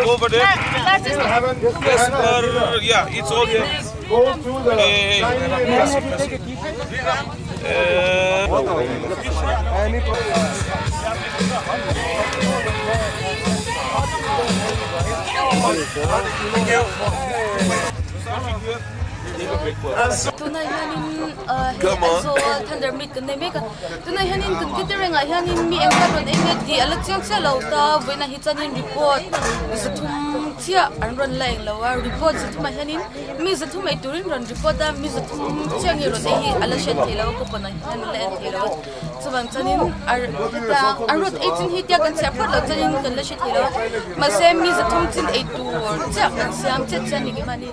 Over there. Yes, yeah, it's all here. Hey, hey, Tunah hianin hei Aizawl Thunder Meet kan nei mek a, tunah hianin kan catering ah hianin mi eng zat rawn ei nge tih a la chiang chiah lo ta, vawiinah hi chuanin report zathum chiah an rawn la eng lo a, report zathumah hianin mi zathum ei turin rawn report a, mi zathum chiah nge rawn ei hi a la hriat theih loh a, coupon ah hian a la en theih loh a, chuvang chuanin a heta an rawn ei chin hi tia kan chhiah phawt loh chuanin kan la hre thei lo a, mahse mi zathum chin ei tur chiah kan siam chiah chiah a ni keimahni.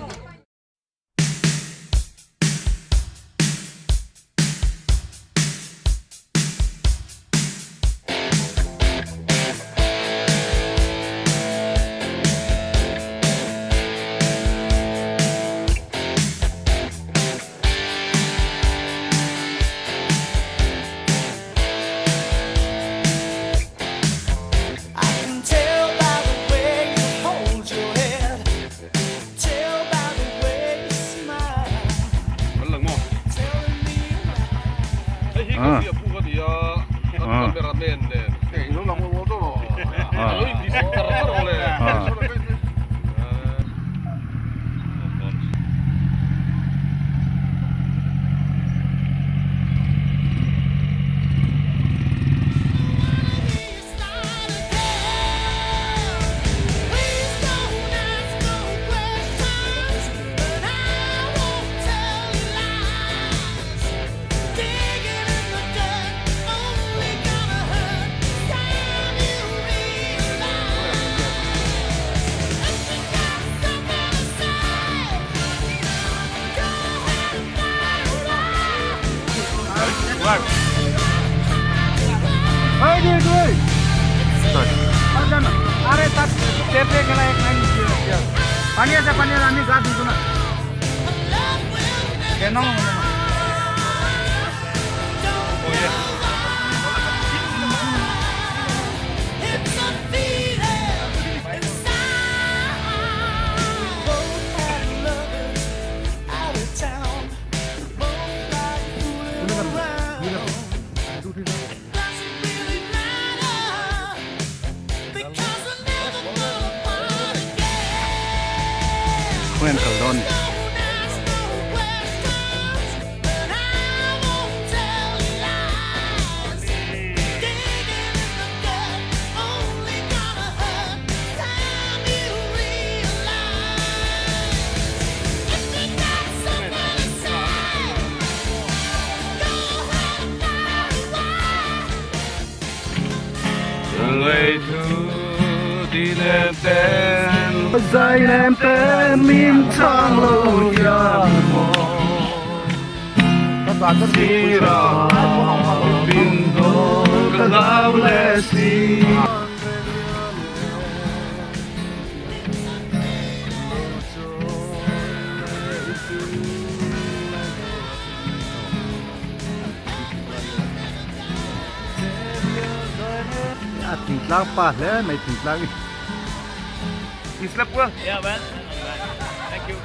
Khawnge an kal dawn? A thingtlang pa hle mai thingtlang hi. You slept well? Yeah, man. Thank you.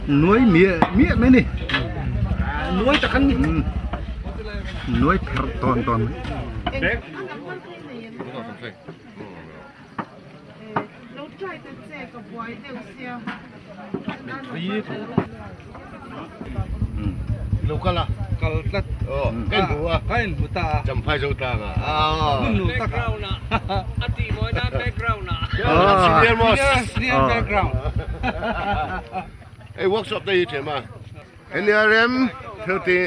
Nuai miah miah mai a ni nuai tak an ni nuai pherh tawn tawn mai. Lo kal a kal tlat aw ka in hmu a ka in hmu ta a champhai zo tlang a hmun nu tak a a tih mawi nan background ah senior most senior background hei workshop te hi them a NRM thil ti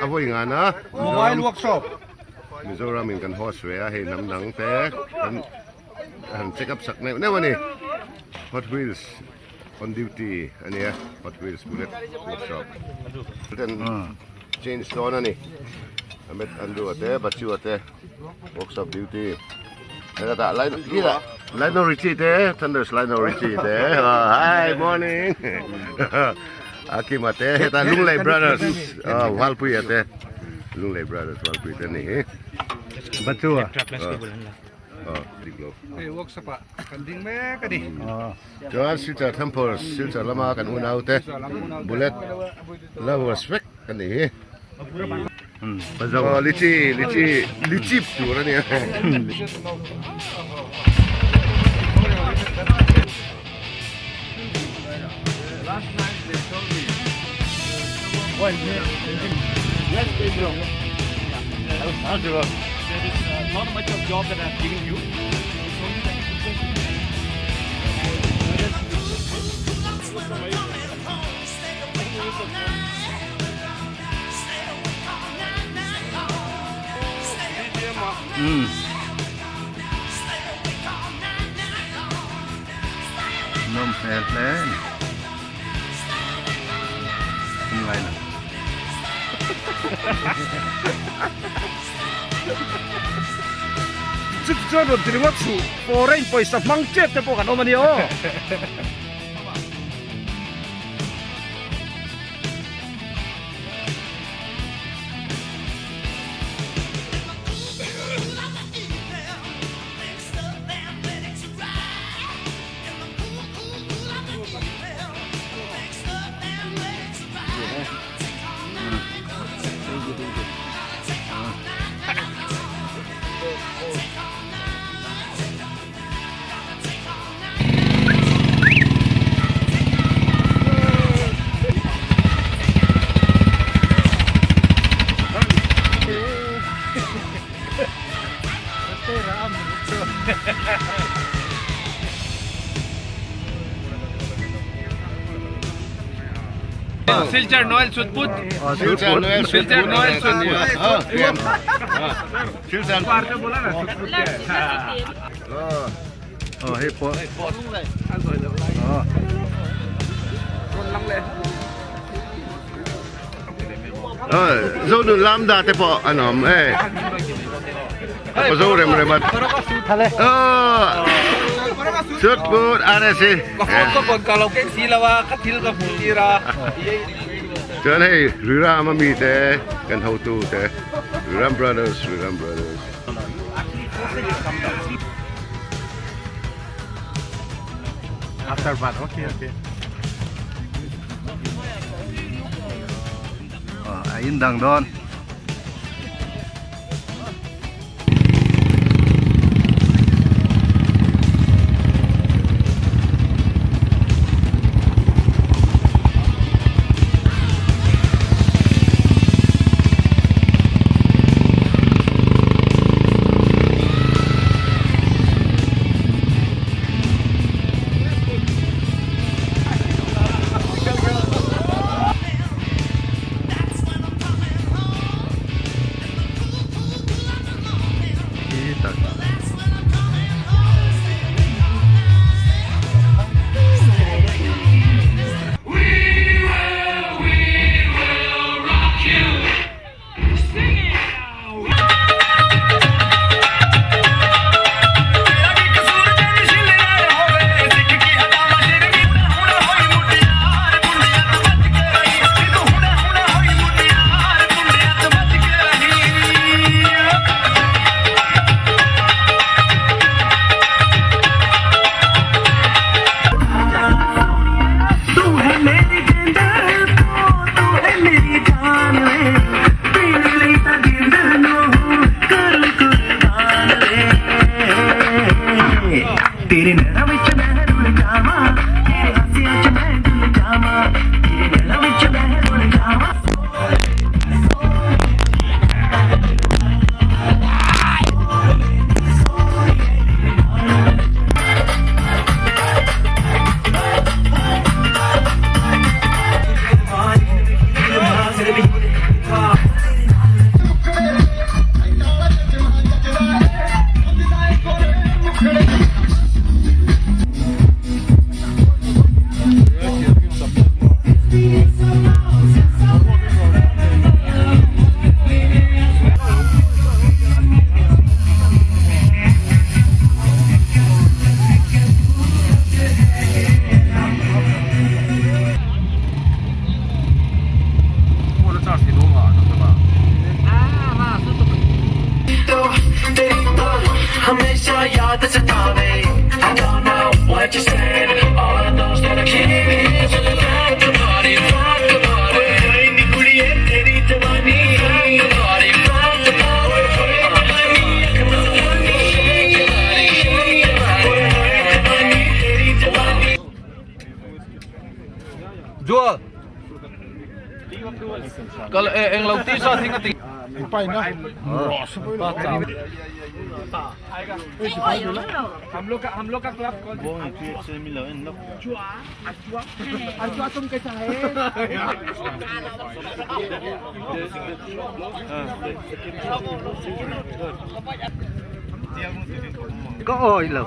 a vawi ngan a mobile workshop Mizoram in kan host ve a hei hnam dang te kan han check up sak neuh neuh a ni Hot Wheels on duty a nia Hot Wheels bullet workshop ten change dawn a ni Ahmed Andrew a te Bachu a te workshop duty heta Lionel Richie te Thunders Lionel Richie te hi morning Akima te heta Lunglei Brothers Valpuia te Lunglei Brothers Valpuia te ni hi Bachu a dik lo hei workshop ah kan ding mek a ni chuan Silchar Temple Silchar lama kan unau te bullet lovers vek a ni hi aw lichi lichi lichi tur a nia. Nawm hmel hle a ni. Kum ngai lo. Chuti chuan rawn ti ringawt suh, foreign pawisa hmang tep te pawh kan awm a nia aw. Silchar Noel Sutput. Silchar Noel Silchar Noel Sutput. Silchar Ờ hei pawh. Ờ. Zo nun lam da te pawh an awm e. Apa zo rem rem at. Sutput RSC. Ka phone ka kon ka lo keng si lo a, ka thil ka hmuh tir a. Chuan hei Riram a mi te kan hotu te Riram Brothers Riram Brothers. After bath okay okay. A in dang dawn. Joel kal e eng lo ti sa thing a ti Ka awi lo.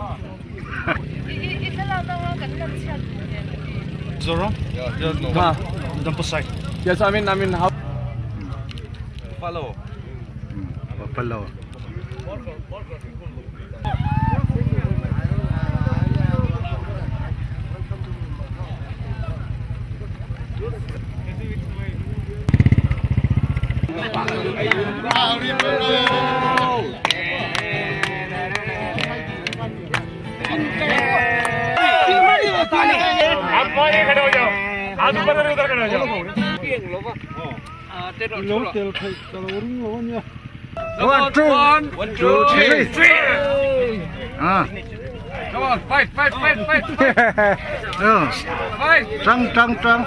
Yes, I mean, I mean, how? Follow. Buffalo. One, two, One, two, three. three. À. Come on, fight, fight, fight, fight, fight, Ừ. fight. Trăng trăng trăng.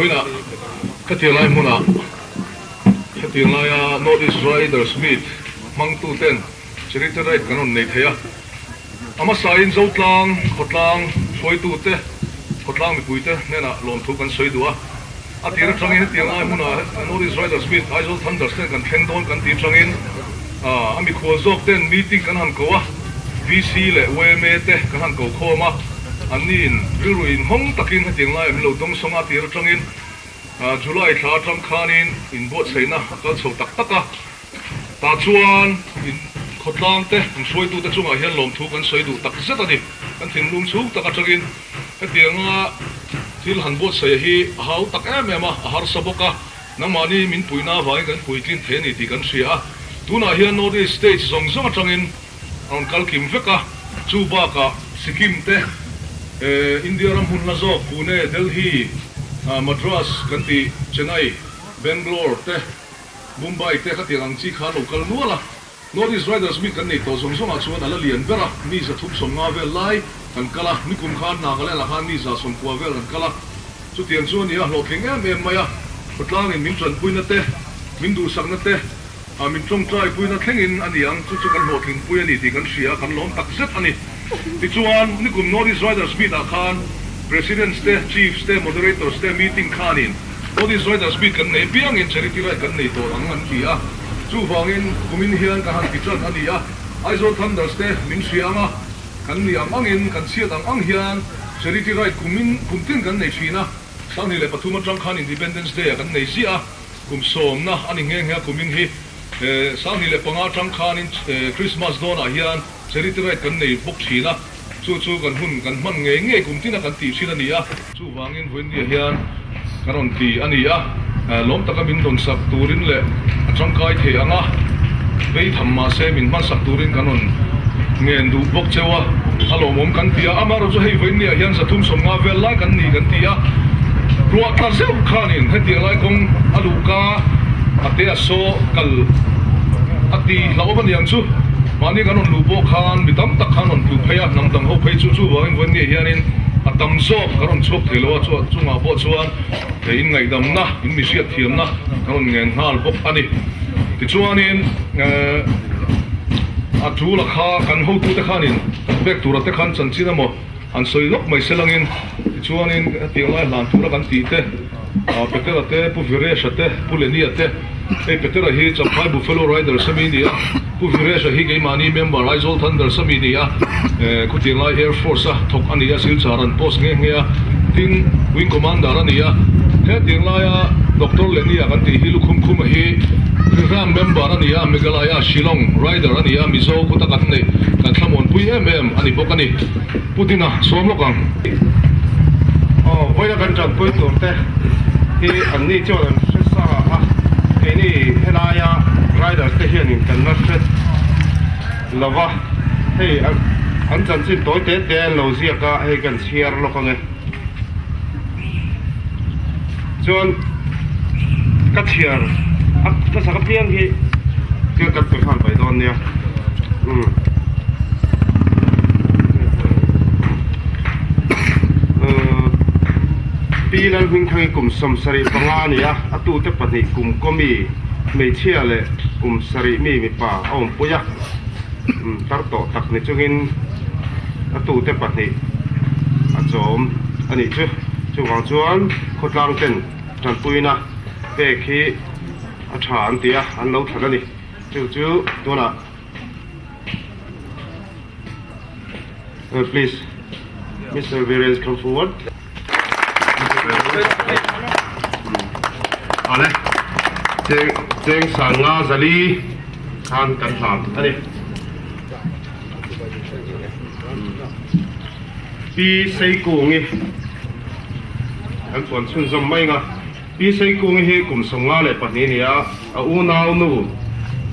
Vawiinah khatiang lai hmunah hetiang laia North East Riders Meet hmangtu ten Charity Ride kan rawn nei thei a. A hmasain Zotlang khawtlang hruaitute, khawtlang mipuite hnenah lawmthu kan sawi duh a. A tir atangin hetiang lai hmunah North East Riders Meet Aizawl Thunders ten kan thleng dawn kan tih atangin a mikhual zawk ten meeting kan han ko a, VC leh yma te kan han ko khawm a, anni in rilru inhawng takin hetiang laiah min lo dawngsawng a, a tir atangin July thla atang khanin inbuatsaihna a kal chho tak tak a, tah chuan in khawtlang te inhruaitute chungah hian lawmthu kan sawi duh tak zet a ni. Kan thinlung chhung tak atangin hetianga thil han buatsaih hi a hau tak em em a, a harsa bawk a. Nangmahni min puihna avangin kan puitlin thei a ni tih kan hria a. Tunah hian North East States zawng zawng atangin a rawn kal kim vek a. Chu bakah Sikkim te, India ram hmun hla zawk Pune, Delhi, Madras kan tih Chennai, Bangalore te, Mumbai te khatiang ang chi kha an lo kal nual a. North East Riders Meet kan nei tawh zawng zawngah chuan a la lian ber a, mi 350 vel lai kan kal a, nikum khan Nagaland ah khan mi 190 vel kan kal a. Chutiang chu a ni a, hlawhtling em em mai a, khawtlangin min tanpuina te, min duhsakna te, min tawngtaipuina thlengin a ni ang, chu chu kan hlawhtlingpui a ni tih kan hria a, kan lawm tak zet a ni. Tichuan, nikum North East Riders Meet ah khan Presidents te, Chiefs te, Moderators te meeting khanin North East Riders Meet kan nei apiangin Charity Ride kan nei tawh ang an ti a, chuvangin kumin hian ka han ti tan a ni a, Aizawl Thunders te min hria ang a, kan ni ang angin, kan chhiat ang ang hian Charity Ride kumin kum tin kan nei thin a, 2003 atang khan Independence Day ah kan nei ziah a, kum sawmna a ni nghe nghe a kumin hi 2005 atang khanin Christmas dawnah hian Charity Ride kan nei bawk thin a, chu chu kan hun kan hman ngei ngei kum tina kan tih thin a ni a. Chuvangin vawiinniah hian kan rawn ti a ni a, lawm taka min dawn sak turin leh a tangkai thei ang a, vei tham mah se min hman sak turin kan rawn ngen duh bawk cheu a, a lawmawm kan ti a. Amaherawhchu hei vawiinniah hian 350 vel lai kan ni kan ti a, ruah tla zeuh khanin hetiang lai kawng a luhka a te a saw kal a ti hlauhawm a niang chu. Mahni kan rawn luh pawh khan mi tam tak khan rawn tlu phei a, hnam dang ho phei chu chuvangin vawiinniah hianin a tam zawk kan rawn chhuak thei lo a, chu chungah pawh chuan he inngaihdamna, in mi hriatthiamna kan rawn ngen nghal bawk a ni. Tichuanin a tul a kha kan hotute khanin kan pek tura te khan chanchin emaw han sawi lawk mai se langin tichuanin hetiang lai hlan tura kan tih te Petera te, Pu Viresha te, Pu Lenia te, hei Petera hi Champhai Buffalo Riders a mi ni a, Pu Viresha hi keimahni member Aizawl Thunders a mi ni a, khutiang lai Air Force a thawk a ni a, Silchar an post nghe nghe a, tin Wing Commander a ni a, hetiang laia Doctor Lenia kan tih hi Lukhum Khuma hi Ram member a ni a, Meghalaya Shillong Rider a ni a, Mizo khuta kan neih kan thlamuanpui em em a ni bawk a ni. Pu Dina sawm lawk ang. Aw, vawiina kan tanpui tur te hi an ni chuan an hre sa a, keini helaia riders te hianin kan la hre lo va, hei an chanchin tawi te te an lo ziak a, hei kan chhiar lawk ang e. Chuan ka chhiar a hmasak apiang hi thil kan pe nghal mai dawn nia umm Pi Lalhmingthangi kum 75 a ni a, a tute pahnih kum kawmi hmeichhia leh kum sarih mi mipa a awmpui a, tar tawh tak ni chungin a tute pahnih a chawm a nih chu. Chuvang chuan khawtlang ten tanpuina pek hi a tha an ti a, an lo thlan a ni. Chu chu tunah Please Mister Viren come forward. Awle cheng cheng sanga zali khan kan hlan a ni. Pi Seikungi kan puan chhunzawm mai ang a, Pi Seikungi hi kum 52 a ni a, a unau nu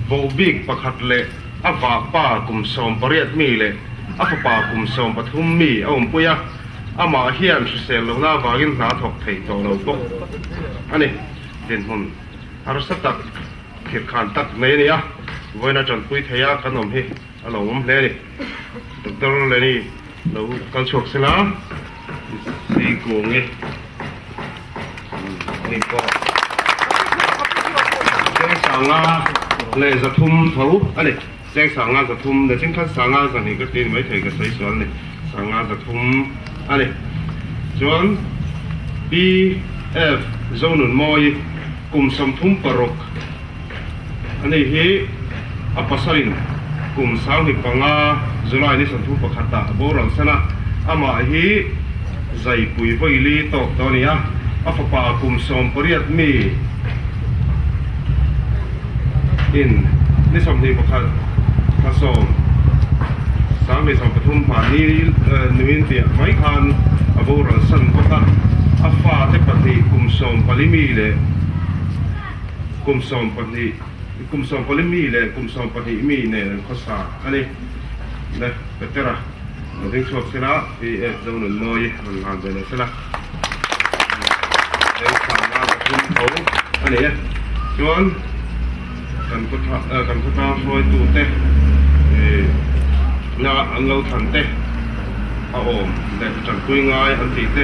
vohbik pakhat leh a vahpa kum 18 mi leh a fapa kum 13 mi a awmpui a, amah hian hrisel lohna avangin hna thawk thei tawh lo bawk a ni. Dinhmun harsa tak, thirkhan tak nei a ni a, vawiin a tanpui thei a kan awm hi a lo awm hle a ni. Doctor Lenny lo kal chhuak se la, Seikungi ni pawh Chengsanga leh 300 tho a ni. Chengsanga 300 leh chengkhat sanga 200 ka ti ni maithei ka sawi sual a ni. Sanga 300 a ni. Chuan PF Zonunmawi kum 36 a ni hi a pasalin kum 15 July ni 31 ah a boral san a, amah hi zaipui vawili tawk tawh a ni a, a fapa kum 18 mi in ni 21 thla 10 2023 hmahni nuin piah mai khan a boral san bawk a, a fate pahnih kum 14 mi leh. Kum 12, kum 14 mi leh kum 12 mi nen an khawsa a ni. Le Petera lo ding chhuak sela, PF Zonunmawii rawn hlan ve leh sela. Lei sanga pathum tho a ni e. Chuan kan khaw kan khawtlang hruaitute na an lo thlan te a awm leh tanpui ngai an tih te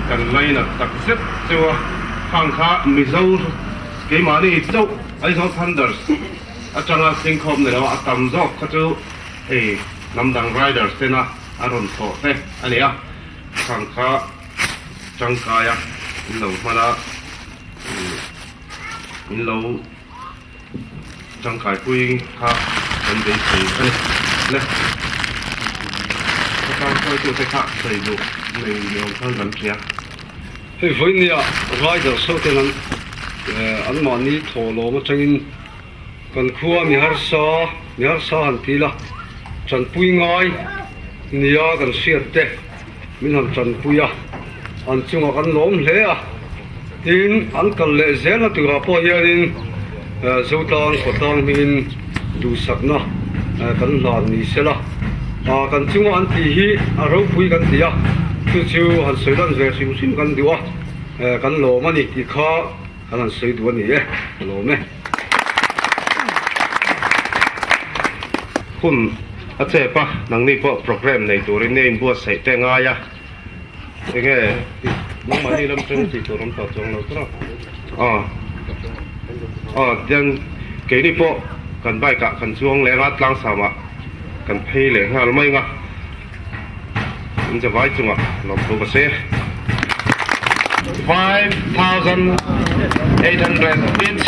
kan lainat tak zet cheu a. Khang kha Mizo keimahni chauh Aizawl Thunders atanga singkhawm ni lo a tam zawk kha chu hei hnam dang riders tena a rawn thawh te a ni a. Khang kha tangkaia in lo hman a, in lo tangkaipui kha kan beisei a ni. Le khawtlang hruaitute kha sawi duh nei ni awm khan kan hria. Hei vawinia riders ho ten an anmahni thawhlawm atangin kan khua mi harsa mi harsa han ti ila tanpui ngai nia kan hriat te min han tanpui a an chungah kan lawm hle a tin an kal leh zelna turah pawh hianin Zotlang khawtlang hmingin duhsakna kan hlan ni sela kan chunga an tih hi a ropui kan ti a chu chu han sawi lan ve hrim hrim kan duh a kan lawm a ni tih kha kan han sawi duh a ni e ka lawm e. Hun a chep a, nangni pawh programme nei turin i inbuatsaih te ngai a, enge nangmahni lam tang tih tur awm tawh chuang lo tawh a, aw aw tiang keini pawh kan bike ah kan chuang leh anga tlangsam ah kan phei leh nghal mai ang a, in zavai chungah lawmthu ka sawi e. 5800 bits.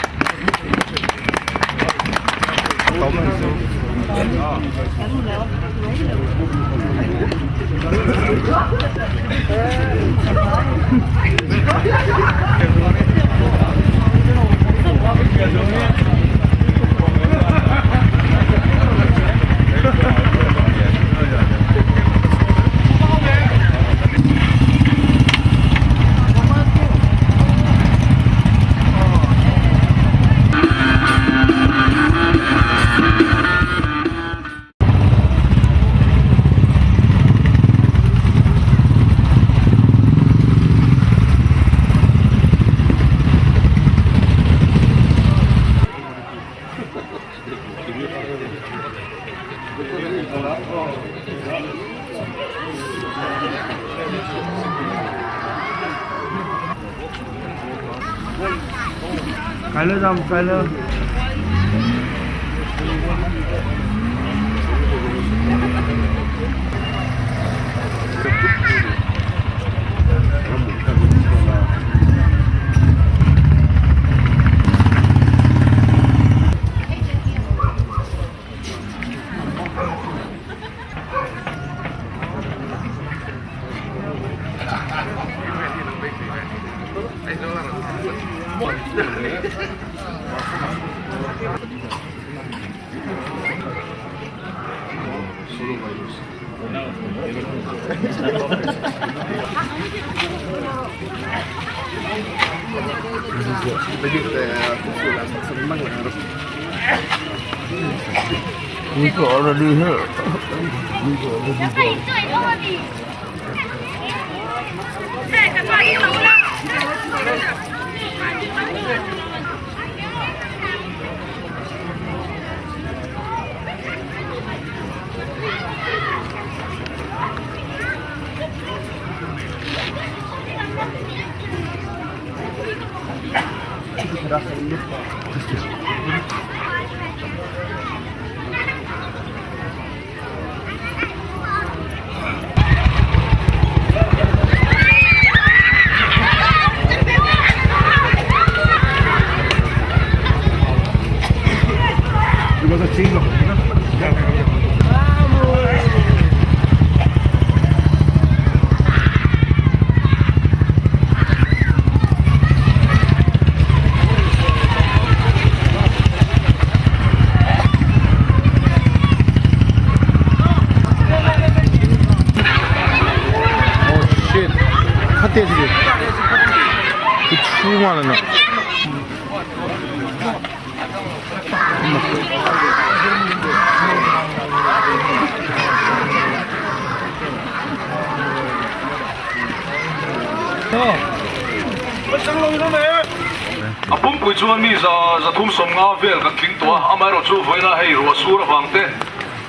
A pumpui chuan mi 350 vel kan tling tawh a, amaherawhchu vawiina hei ruah sur avang te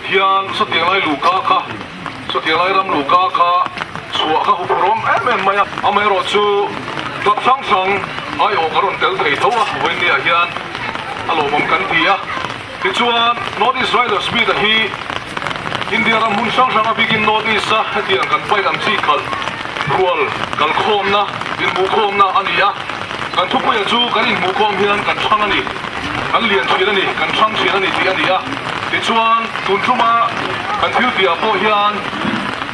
hian sawtiang lai luhka kha, sawtiang lai ram luhka kha chhuah kha huphurhawm em em mai a, amaherawhchu club hrang hrang aiawh ka rawn tel thei tho a, vawiinniah hian a lawmawm kan ti a. Tichuan, North East Riders Meet-a hi India ram hmun hrang hrang a bikin North East-a hetiang kan bike ang chi khalh rual kalkhawmna, inhmuhkhawmna a ni a. Kan thupuia chu kan inhmuhkhawm hian kan hrang a ni, kan lian thin a ni, kan hrang thin a ni tih a ni a. Tichuan, tun tuma kan thil tihah pawh hian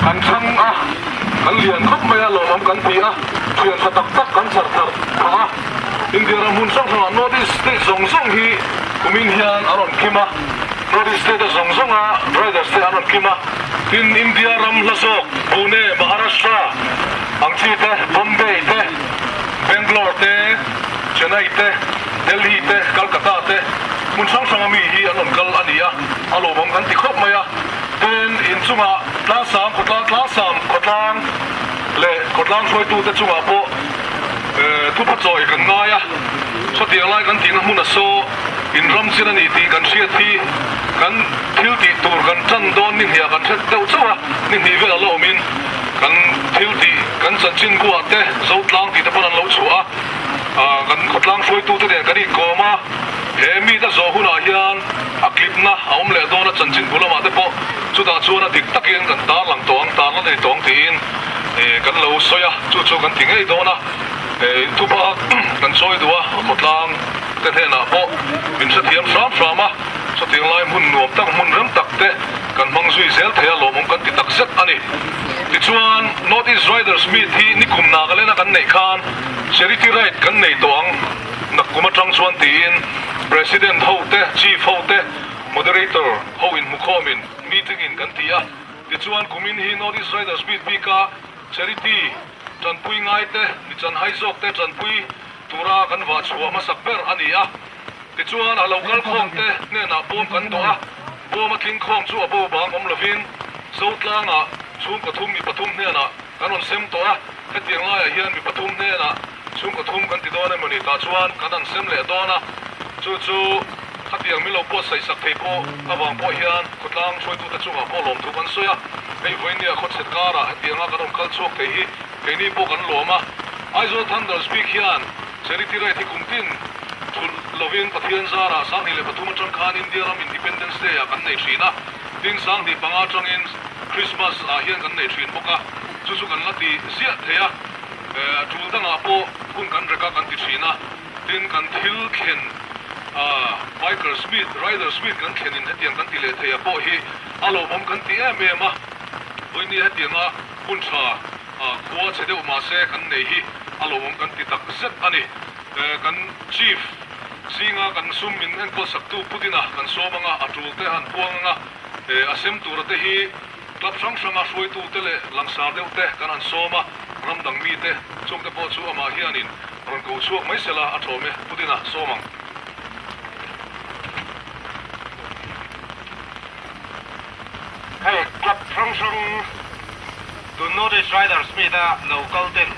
kan hrang a, kan lian khawp mai a, lawmawm kan ti a, thian tha tak tak kan chhar thar phah a. India ram hmun hrang hrangah North East state zawng zawng hi kumin hian a rawn kim a, North East state a zawng zawnga riders te an rawn kim a, tin India ram hla zawk Pune, Maharashtra ang chi te, Bombay te, Bangalore te, Chennai te, Delhi te, Calcutta te hmun hrang hranga mi hi an rawn kal a ni a, a lawmawm kan ti khawp mai a, tin inchungah Tlangsam khawtlang Tlangsam khawtlang leh khawtlang hruaitute chungah pawh Thupa chawi kan ngai a, sawtiang lai kan tihna hmun a saw in ram chin a ni tih kan hriat hi kan thil tih tur kan tan dawn ni hniah kan hret deuh chauh a, ni hnih vel a la awmin kan thil tih kan chanchin buah te Zotlang tih te pawn an lo chhuah a, kan khawtlang hruaitute nen kan inkawm a, he meet a zawh hunah hian a clipna a awm leh dawn a chanchin bu lamah te pawh chutah chuan a dik takin kan tarlang tawh ang, tarlan a ni tawh ang tiin. Kan lo sawi a, chu chu kan ti ngei dawn a, thupa kan sawi duh a, khawtlang te hnenah pawh min hrethiam hram hram a, chutiang lai hmun nuam tak, hmun rem tak te kan hmang zui zel thei a, lawmawm kan ti tak zet a ni. Tichuan, North East Riders Meet hi nikum Nagaland a kan neih khan Charity Ride kan nei tawh ang, nakkum atang chuan tiin President ho te, Chief ho te, Moderator ho inhmukhawmin meeting in kan ti a. Tichuan, kumin hi North East Riders bik bika charity tanpui ngaite, mi chanhai zawkte tanpui tura kan vah chhuah hmasak ber a ni a. Tichuan, a lo kal khawmte hnenah bawm kan dawh a, bawm a tling khawm chu a bo bang awm lovin Zotlangah chhungkaw thum mi pathum hnenah kan rawn sem tawh a, hetiang laiah hian mi pathum hnenah chhungkaw thum kan ti dawn emawni tah chuan kan han sem leh dawn a, chu chu khatiang min lo buatsaih sak thei pawh avang pawh hian khawtlang hruaitute chungah pawh lawmthu kan sawi a, hei vawinia khawchhet karah hetianga kan rawn kal chhuak thei hi keini pawh kan lawm a, Aizawl Thunders bik hian Charity Ride hi kum tin thulh lovin Pathian zarah 2003 atang khan India ram Independence Day ah kan nei thin a, tin 2005 atangin Christmas ah hian kan nei thin bawk a, chu chu kan la ti ziah thei a, tul dangah pawh hun kan rek a kan ti thin a. Tin, kan thil thlen Bikers Meet, Riders Meet kan thlenin hetiang kan ti leh thei a pawh hi a lawmawm kan ti em em a. Vawinia hetianga hun tha khua chhe deuh mahse kan nei hi a lawmawm kan ti tak zet a ni. Kan Chief zinga kan sum min enkawl saktu Putin-a kan sawm anga a tul te han puang anga a sem tura te hi Club hrang hranga hruaitute leh langsar deuh te kan han sawm a, ram dang mite chungte pawh chu amah hianin rawn ko chhuak mai sela a thawm e, Putin-a sawm ang. Hei club hrang hrang tun North East Riders meet a lo kal ten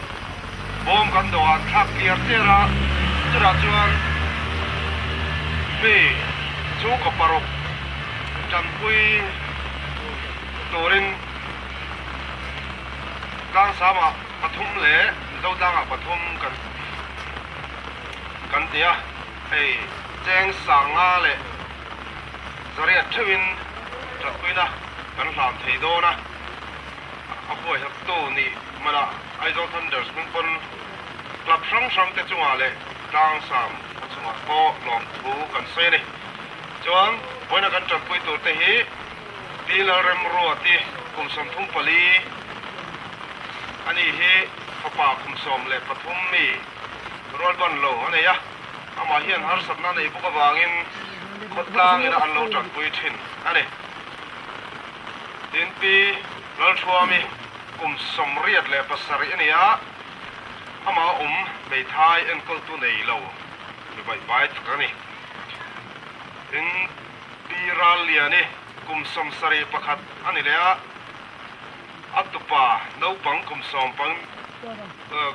bawm kan dawh an thlak tliar tliar a, chutah chuan mi chhungkaw paruk tanpui turin Tlangsama pathum leh Mizotlangah pathum kan kan ti a, hei cheng sanga leh zariat theuhin tanpuina kan hlan thei dawn a, a huaihawttu nih hmanah Aizawl Thunders hming pawn club hrang hrang te chungah leh Tlangsam a chungah pawh lawmthu kan sawi a ni. Chuan vawiina kan tanpui tur te hi Pi Lalremruati kum 34 a ni hi fapa kum 13 mi rualban lo a nei a, amah hian harsatna a nei bawk avangin khawtlang ina an lo tanpui thin a ni. Tin Pi Lalthuami kum 87 a ni a, amah awm hmeithai enkawltu nei lo mi baihbai tak a ni. Tin, Pi Ralliani kum 71 a ni leh a, a tupa naupang kum sawm pang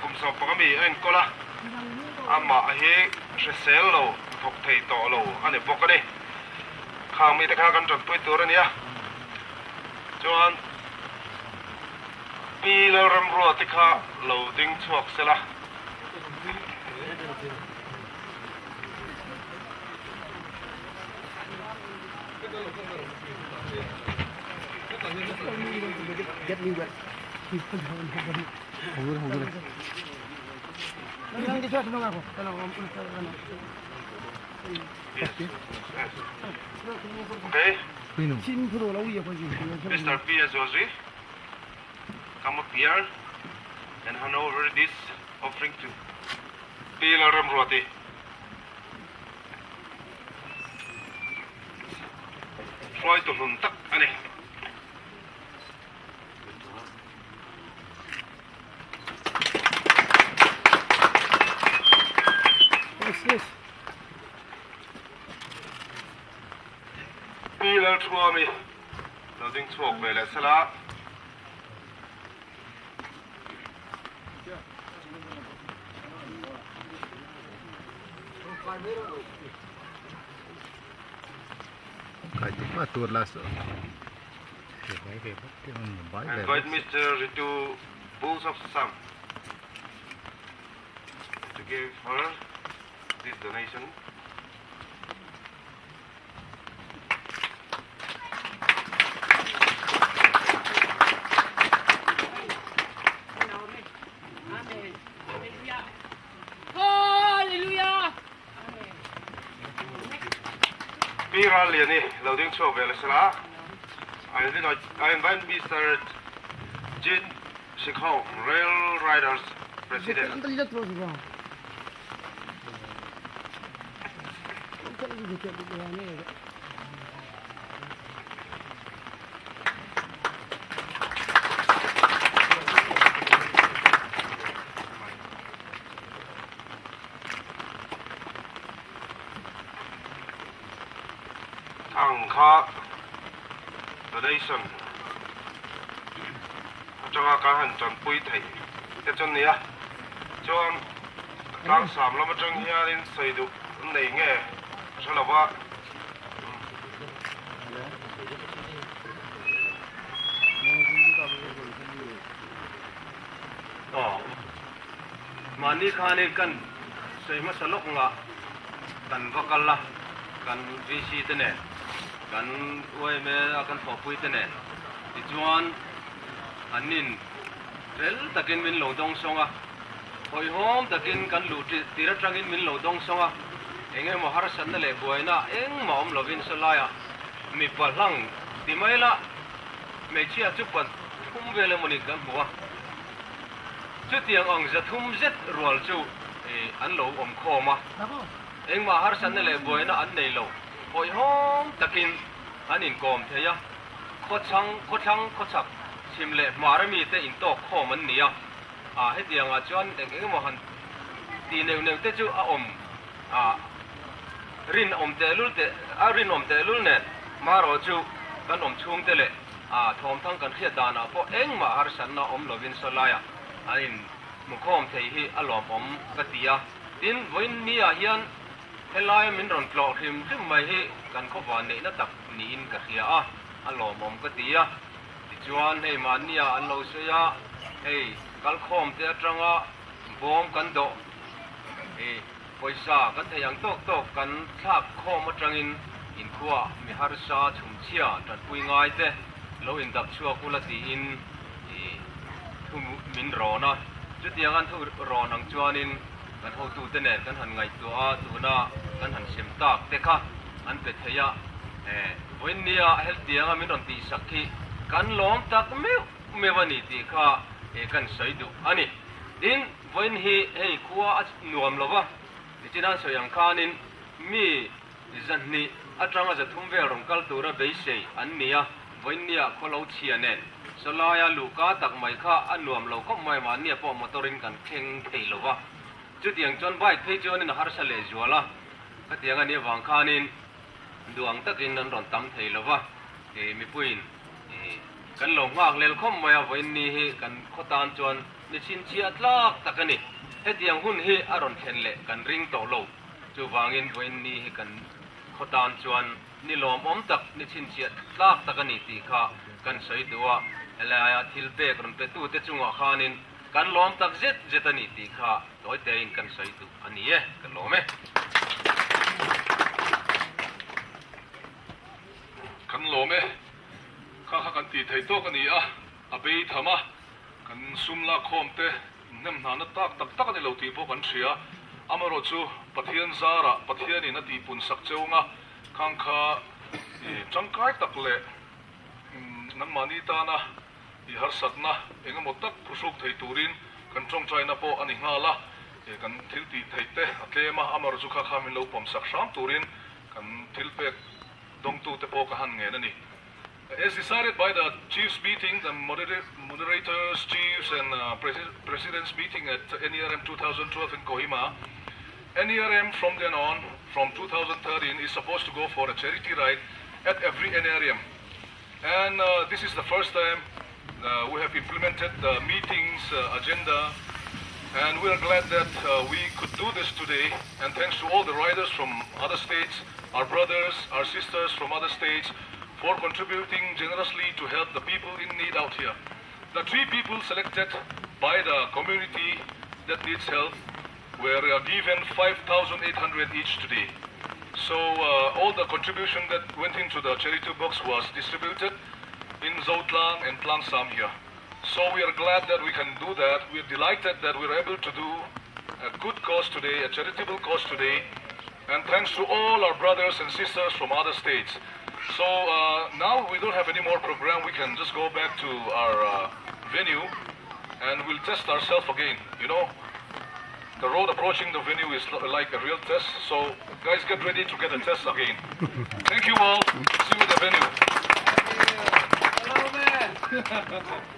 kum sawm panga mi a enkawl a. Amah hi hrisel lo, thawk thei tawh lo a ni bawk a ni. Khang mite kha kan tanpui tur a nia. Chuan Pi Lalramruati kha lo ding chhuak sela. Okay. Mr. P. Azozi, come up here and hand over this offering to P. Lalramruati. Hruaitu hlun tak a ni. Pi Lalthuami lo ding chhuak ve leh sela. Invite Mr. Ritu Bulls of Sam to give her this donation. Pi Ralliani lo ding chhuak ve leh sela, I invite Mister Jin Sikhong, Rail Riders President. Ang kha donation atanga kan han tanpui theih te chu nia chuan tlangsam lam atang hianin sawi duh an nei nge ka hre lo va. Aw. Mahni khanin kan sawi hmasa lawk ngah kan va kal a, kan VC te nen, kan yma a kan thawhpui te nen tichuan an nin fel takin min lo dawng sawng a, hawihhawm takin kan luh tir atangin min lo dawng sawng a, eng emaw harsatna leh buaina engmah awm lovin sawlaiah mipa hlang ti mai la hmeichhia chu pathum vel emawni kan hmu a. Chutiang ang 300 zet rual chu an lo awm khawm a, engmah harsatna leh buaina an nei lo, hawihhawm takin an inkawm thei a, khawchhang, khawthlang, khawchhak, chhim leh hmar mite intawk khawm an ni a, ah hetiangah chuan eng eng emaw han tih neuh neuh te chu a awm a, rinawm tehlul teh a rinawm tehlul nen marawh chu kan awm chhungte leh A thawmthang kan hriat danah pawh engmah harsatna awm lovin sawlaiah an inhmukhawm thei hi a lawmawm ka ti a. Tin, vawiin niah hian helaia min rawn tlawh hrim hrim mai hi kan khawva neihna tak niin ka hria a, a lawmawm ka ti a. Tichuan, hei mahnia an lo sawi a, hei kalkhawm te atanga bawm kan dawh, hei pawisa kan theih ang tawk tawk kan thlak khawm atangin inkhua mi harsa chhumchhia tanpui ngai te lo indap chhuak ula tiin thu min rawn a. Chutiang an thu rawn ang chuanin kan hotute nen kan han ngaihtuah a, tuna kan han sem tak te kha an pe thei a. Vawiin nia hetianga min rawn tihsak hi kan lawm tak meuh meuh a ni tih kha kan sawi duh a ni. Tin, Vawiin hi hei khua a nuam lo va, nichin an sawi ang khanin mi 200 atanga 300 vel rawn kal tura beisei an ni a, vawiin nia khaw lo chhia nen sawlaia luhka tak mai kha a nuam lo khawp mai, mahnia pawh motor in kan thleng thei lo va, chutiang chuan bike phei chuanin a harsa leh zual a, khatiang a nih avang khanin duang takin an rawn tam thei lo va, mipuiin kan lo nghak lel khawp mai a, vawiin ni hi kan khaw tan chuan Ni chhinchhiah tlak tak a ni. Hetiang hun hi a rawn thlen leh kan ring tawh lo. Chuvangin vawiin ni hi kan khaw tan chuan ni lawmawm tak, ni chhinchhiah tlak tak a ni tih kha kan sawi duh a. Helaia thil pek rawn petute chungah khanin kan lawm tak zet zet a ni tih kha tawi tein kan sawi duh a ni e, ka lawm e. Kan lawm e. Kha kha kan tih theih tawk a ni a, a bei tham a, kan sum lakkhawm te hnem hnana tak tak tak a ni lo tih pawh kan hria. Amaherawh chu Pathian zarah Pathianin a tihpun sak cheu anga khang kha i tangkai tak leh nangmahni tana i harsatna eng emaw tak phuhruk thei turin kan tawngtaina pawh a ni nghal a, kan thil tih theih te a tlem a, amaherawh chu kha kha min lo pawm sak hram turin kan thil pek dawngtute pawh ka han ngen a ni. As decided by the Chiefs meeting, the Moderators, Chiefs and Presidents meeting at NERM 2012 in Kohima, NERM from then on, from 2013, is supposed to go for a charity ride at every NERM. And this is the first time we have implemented the meeting's agenda and we are glad that we could do this today and thanks to all the riders from other states, our brothers, our sisters from other states for contributing generously to help the people in need out here. The three people selected by the community that needs help were given 5,800 each today. So all the contribution that went into the charity box was distributed in Zotlang and Tlangsam here. So we are glad that we can do that. We are delighted that we are able to do a good cause today, a charitable cause today. And thanks to all our brothers and sisters from other states. So now we don't have any more program. We can just go back to our venue and we'll test ourselves again. You know, the road approaching the venue is like a real test. So guys, get ready to get a test again. Thank you all. See you at the venue. Hello, man.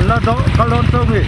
An la kal dawn chauh mi.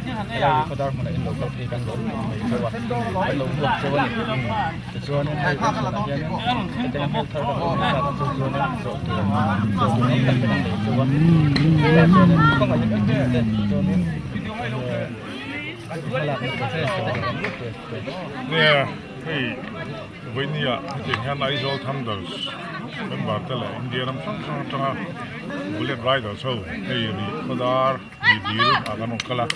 Helai Rikhawdar hmunah in lo kal phei kan lawm khawp mai chauh a, kan lo hmuak chauh a ni. Tichuanin hei kan chhuanah hianin hetianga hmel thar kan awm zat chu chuanin zawh tur zawh tur awm tak te kan nei chauh a. Chutah chuanin kawngah hian engkim te chuanin hmalakna tur te Nia hei vawinia hetiang hian Aizawl Thunders member te leh India ram hrang hrang atanga Bullet Riders ho hei Rihkhawdar Ri dil ah kan rawn kal a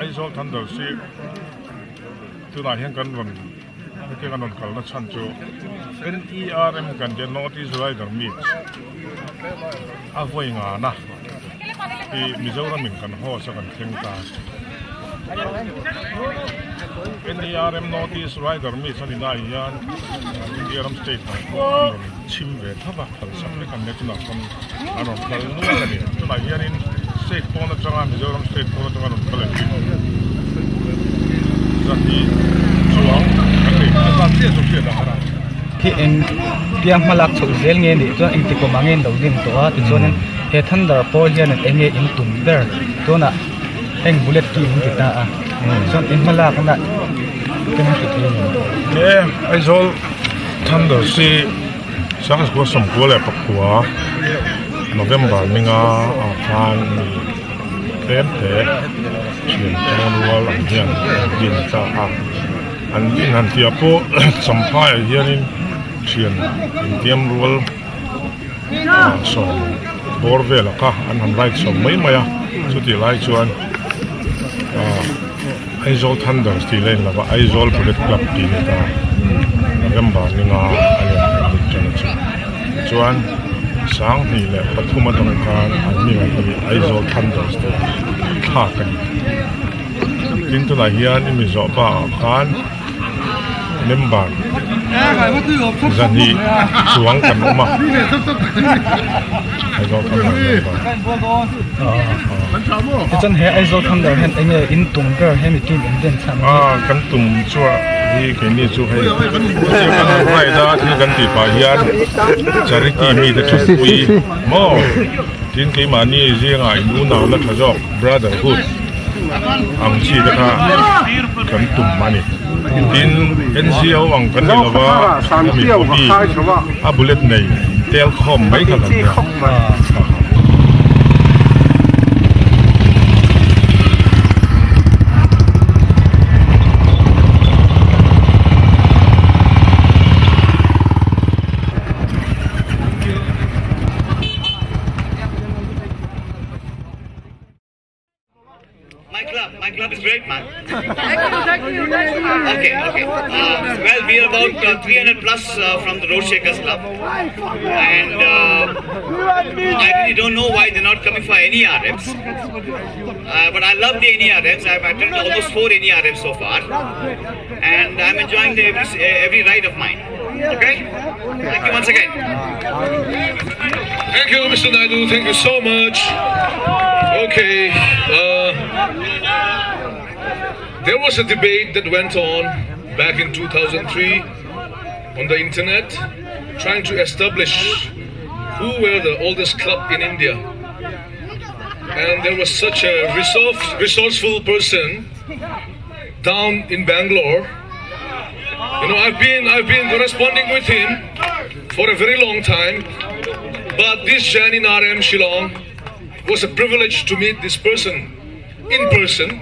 Aizawl Thunders hi tunah hian kan rawn hetiang an rawn kalna chhan chu NERM kan tia North East Rider Meet a vawi ngana hi Mizoram in kan host a kan thleng ta NERM North East Rider Meet a ni lai hian India ram state dang pawh an rawn chhim ve thlap a phalsak vek an nia tunah chuan an rawn kal nual a ni tunah hianin state pawn atanga Mizoram state pawn atanga rawn kal hi zahnih chuang kan nei a zat chiah chu hriat a har a. Khi eng tia hmalak chhoh zel nge nih chuan engti kawm ang nge an lo din tawh a tichuanin he thunder pawl hian eng nge in tum ber tunah heng bullet team an ti ta a chuan in hmalak na eng hre thei ni. He Aizawl thunder hi Sangchukua sawmkua leh pakua November ninga ah khan mi tlem te thian tang rual ang hian an din ta a, an din han tih ah pawh Champhai ah hianin thian intiam rual sawm bawr vel ah kha an han ride chho mai mai a, chutih lai chuan Aizawl Thunders tih lane lova Aizawl Bullet Club tih ni ta November ninga a lian an dik tan a chu. Tichuan Sanghnih leh pathum atang khan an hmingah hi Aizawl Thunders tih thlak a ni. Tin tunah hian i mi zawh bakah khan member zahnih chuang kan awm a Aizawl Thunder member. Tichuan he Aizawl Thunder hian eng nge in tum ber hemi team in den chhan hi? Ah kan tum chu a hi keini chu hei thil kan han ride a thil kan tih pah hian charity mi te thatpui maw tin keimahni zingah in unau la tha zawk brotherhood ang chi te kha kan tum a ni. Tin, NGO ang kan ni lova, hemi body a bullet nei tel khawm mai kha kan nia. My club, my club is great, man. Thank you, thank you, Okay, okay. Uh, well, we are about uh, 300 plus uh, from the Road Shakers Club. And uh, I really don't know why they're not coming for any RMs. Uh, but I love the NERMs. I've attended almost four NERMs so far. And I'm enjoying the every, every ride of mine. Okay? Thank you once again. Thank you, Mr. Naidu. Thank you so much. Okay. Uh, there was a debate that went on back in 2003 on the internet trying to establish who were the oldest club in India. And there was such a resource, resourceful person down in Bangalore. You know, I've been I've been corresponding with him for a very long time, but this journey in RM Shillong was a privilege to meet this person in person.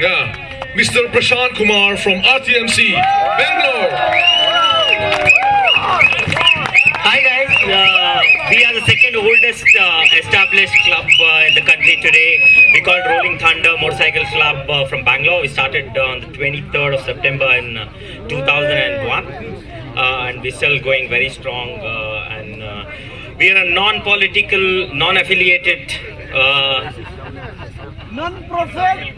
Yeah, Mr. Prashant Kumar from RTMC, Bangalore. Hi guys, uh, we are the second oldest uh, established club uh, in the country today. We call Rolling Thunder Motorcycle Club uh, from Bangalore. We started on the 23rd of September in uh, 2001 uh, and we're still going very strong uh, and uh, we are a non-political, non-affiliated uh, Non-profit.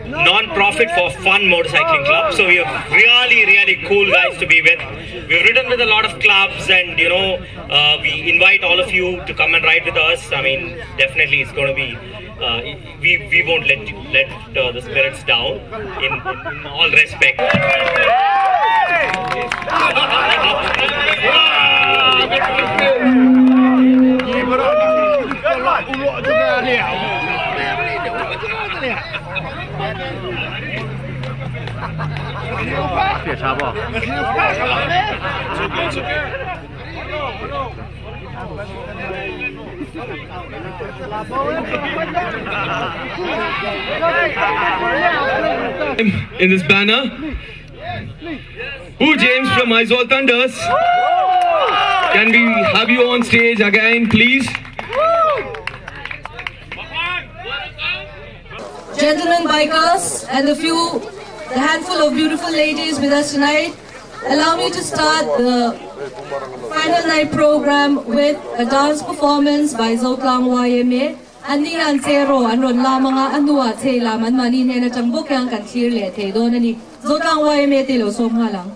non-profit for fun motorcycling club. So we are really, really cool guys to be with. We've ridden with a lot of clubs, and you know, uh, we invite all of you to come and ride with us. I mean, definitely, it's going to be. Uh, we we won't let you, let uh, the spirits down. In, in, in all respect. In this banner, Who James from Aizawl Thunders? Can we have you on stage again, please? Gentlemen bikers and the few, the handful of beautiful ladies with us tonight, allow me to start the final night program with a dance performance by Zotlang YMA. An ni an che ro an rawn lam anga a hnuah chei lam an mahni hnen atang bawk hian kan thlir leh thei dawn a ni. Zotlang YMA te lo sawm nghal ang.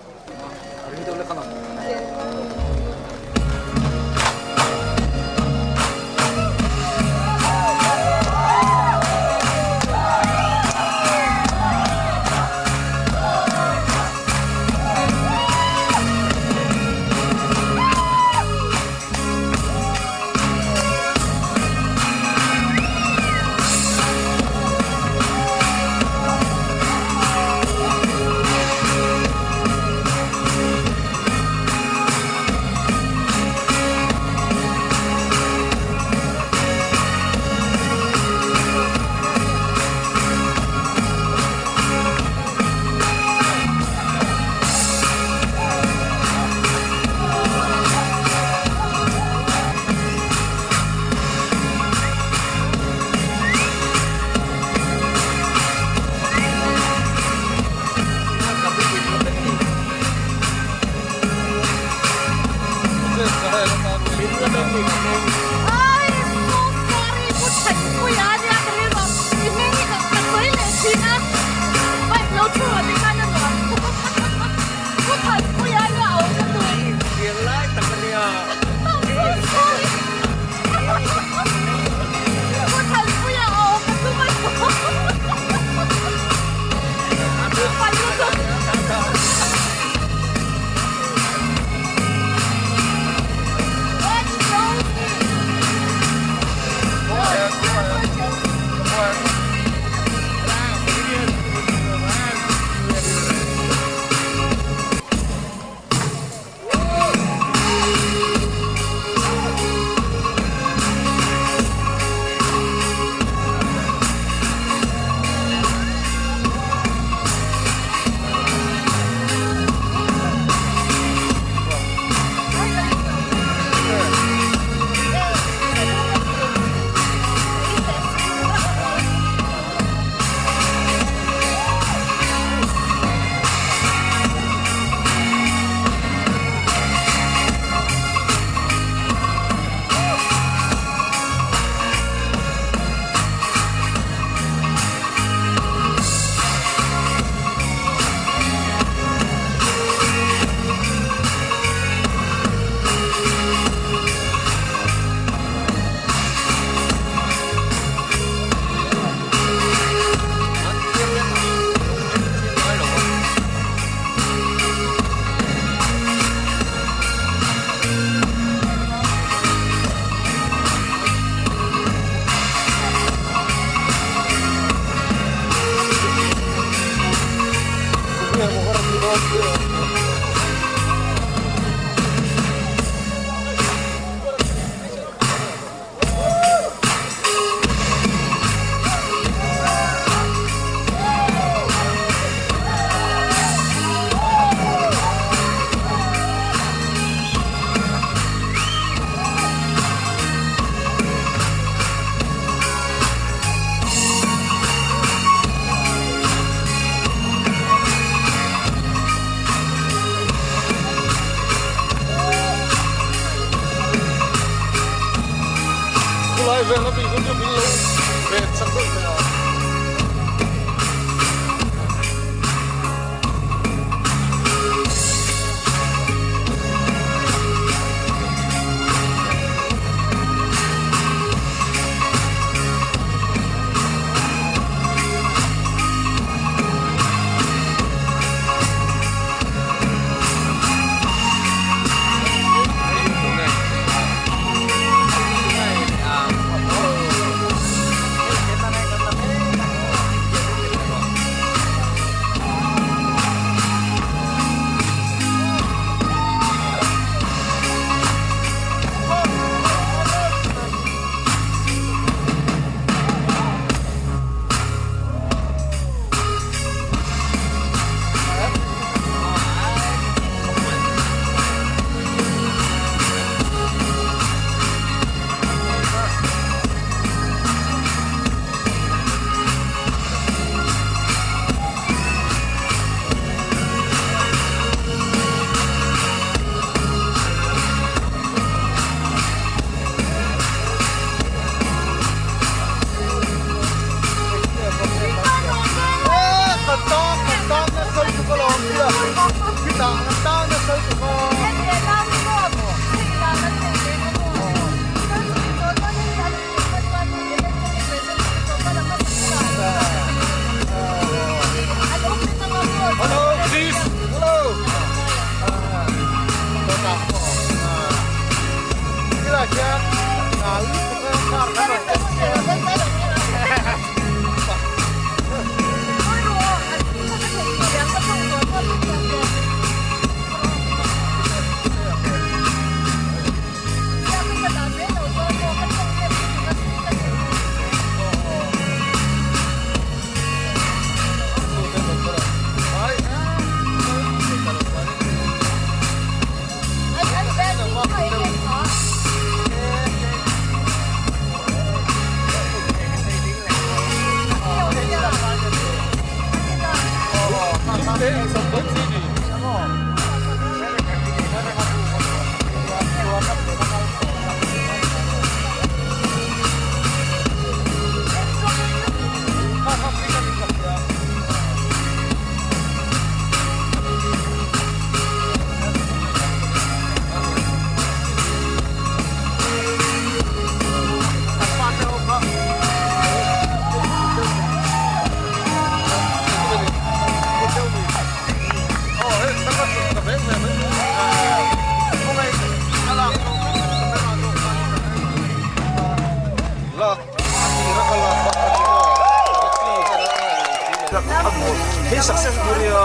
Thil successful nia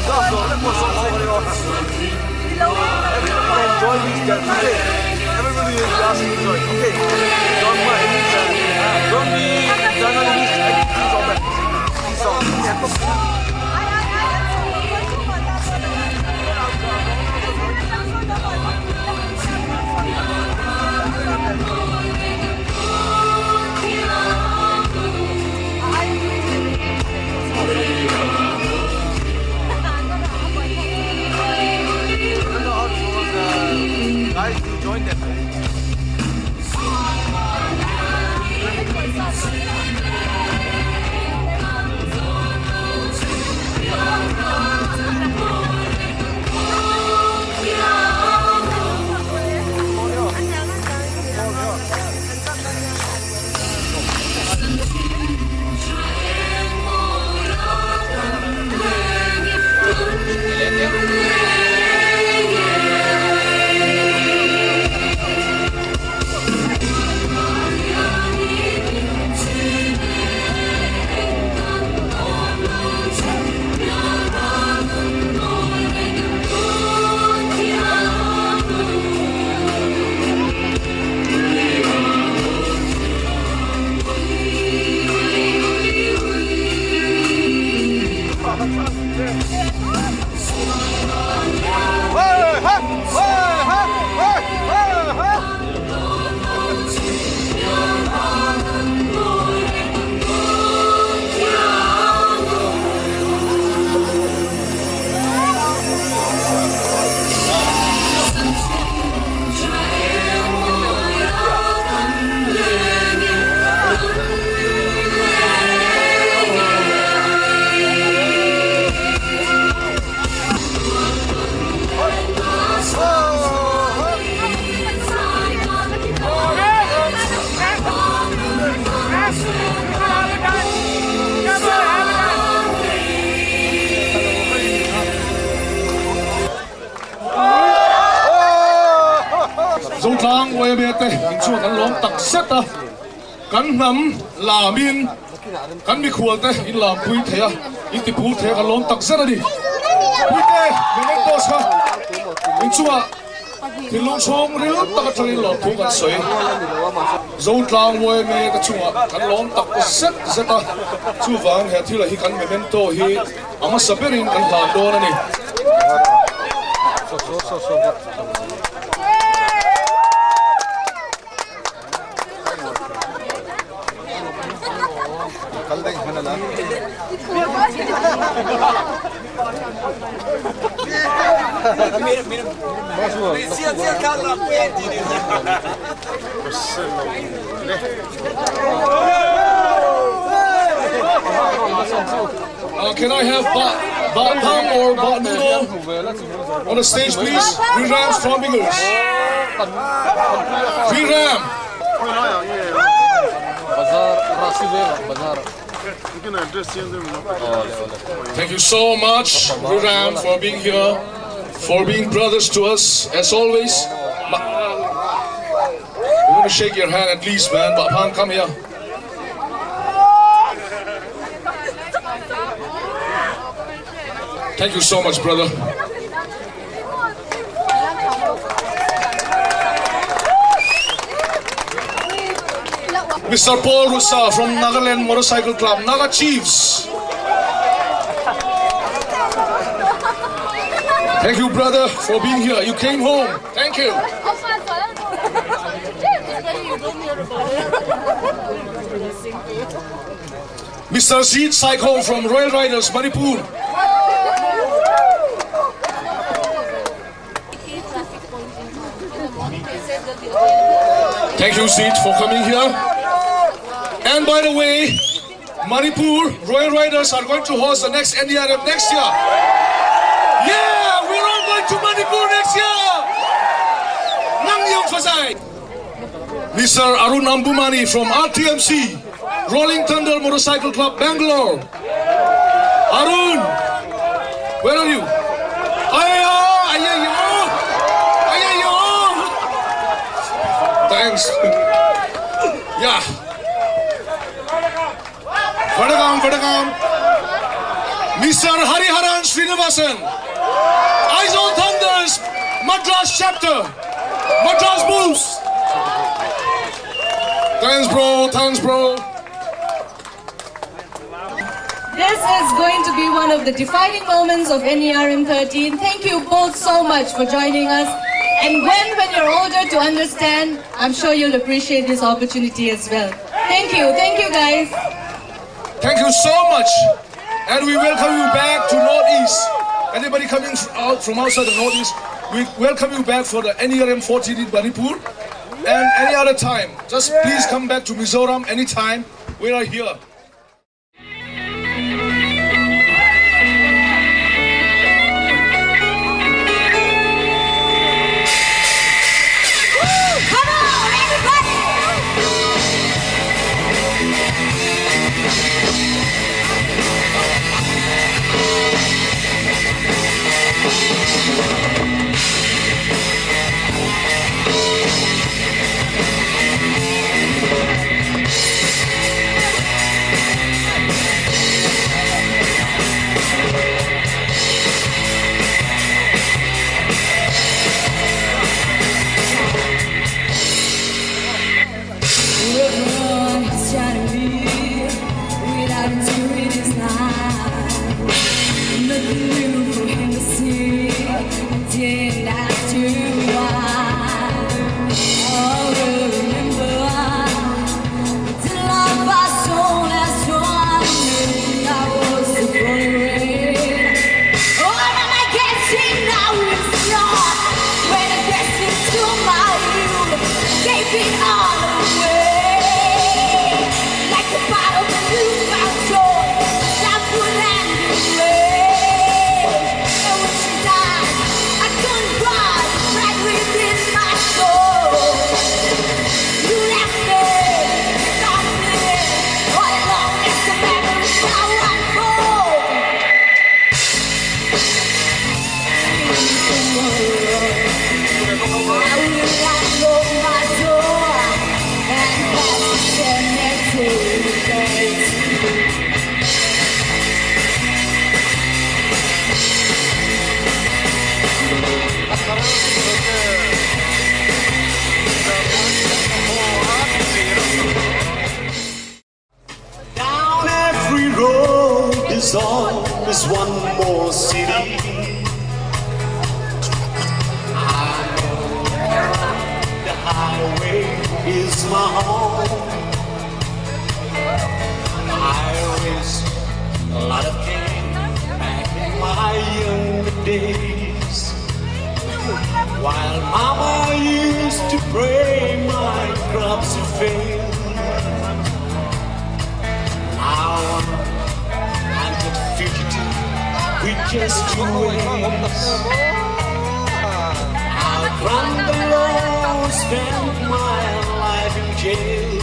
gas zawh vek pawh zawh zawk ania everyone enjoy this today everybody just enjoy okay don't mind don't be journalist anything of that so Zotlang YMA te in chuan an lawm tak zet a, kan hnam lamin kan mikhual te in lam pui thei a, in ti phur thei a kan lawm tak zet a ni. Puite mementos kha in chungah thinlung chhung ril tak atangin lawmthu kan sawi. Zotlang YMA te chungah kan lawm tak zet zet a, chuvang he thil ah hi kan memento hi a hmasa berin kan hlan dawn a ni. Uh, can I have Ba Ba Pang or Ba Nuno on the stage, please? Ram Strong Fingers. Ram. Thank you so much, Ram, for being here, for being brothers to us, as always. We want to shake your hand at least, man. Ba Pang, come here. Thank you so much, brother. Mr. Paul Rusa from Nagaland Motorcycle Club, Naga Chiefs. Thank you, brother, for being here. You came home. Thank you. Mr. Zid Saikho from Royal Riders, Manipur. Thank you, Zid, for coming here. And by the way, Manipur Royal Riders are going to host the next NDRF next year. Yeah, we're all going to Manipur next year. Nang Yong Fazai. Mr. Arun Ambumani from RTMC, Rolling Thunder Motorcycle Club, Bangalore. Arun, where are you? Ayo, ayo, ayo. Thanks. Yeah. Vadagam, Vadagam. Mister Hariharan Srinivasan, Aizawl Thunders Madras Chapter, Madras Bulls. Thanks bro, thanks bro. This is going to be one of the defining moments of NERM 13. Thank you both so much for joining us. And when, when you're older to understand, I'm sure you'll appreciate this opportunity as well. Thank you. Thank you, guys. Thank you so much. And we welcome you back to Northeast. Anybody coming out from outside the Northeast, we welcome you back for the NERM 14 in Manipur. And any other time, just please come back to Mizoram anytime. We are here. Down every road is always one more city. I know the highway is my home. I raised a lot of cane back in my younger days. While mama used to pray my crops to fail. Now I'm a fugitive with just two ways. Outrun the law, spend my life in jail.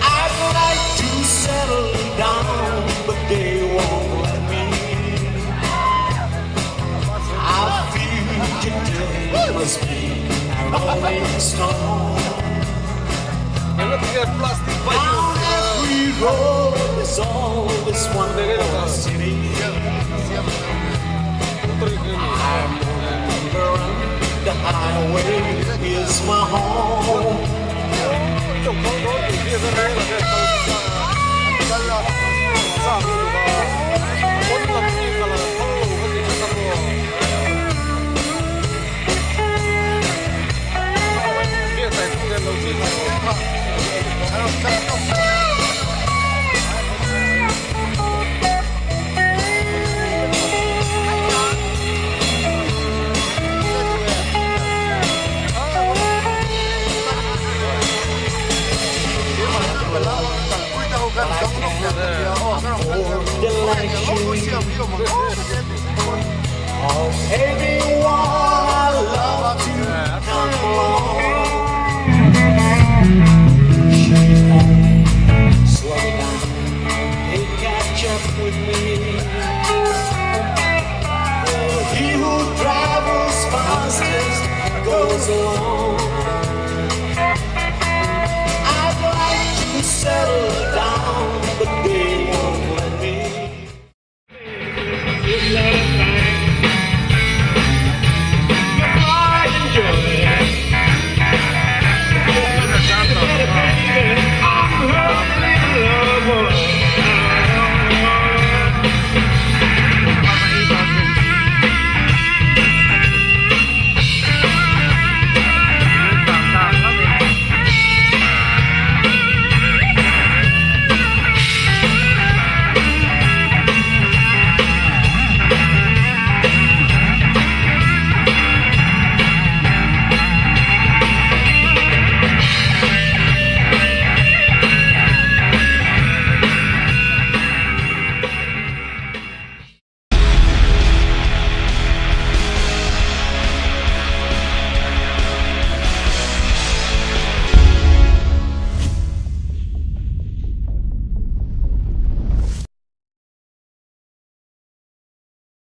I'd like to settle down, but they won't let me. A fugitive must be a rolling stone. Down every road is always one more city. I remember the highway is my home.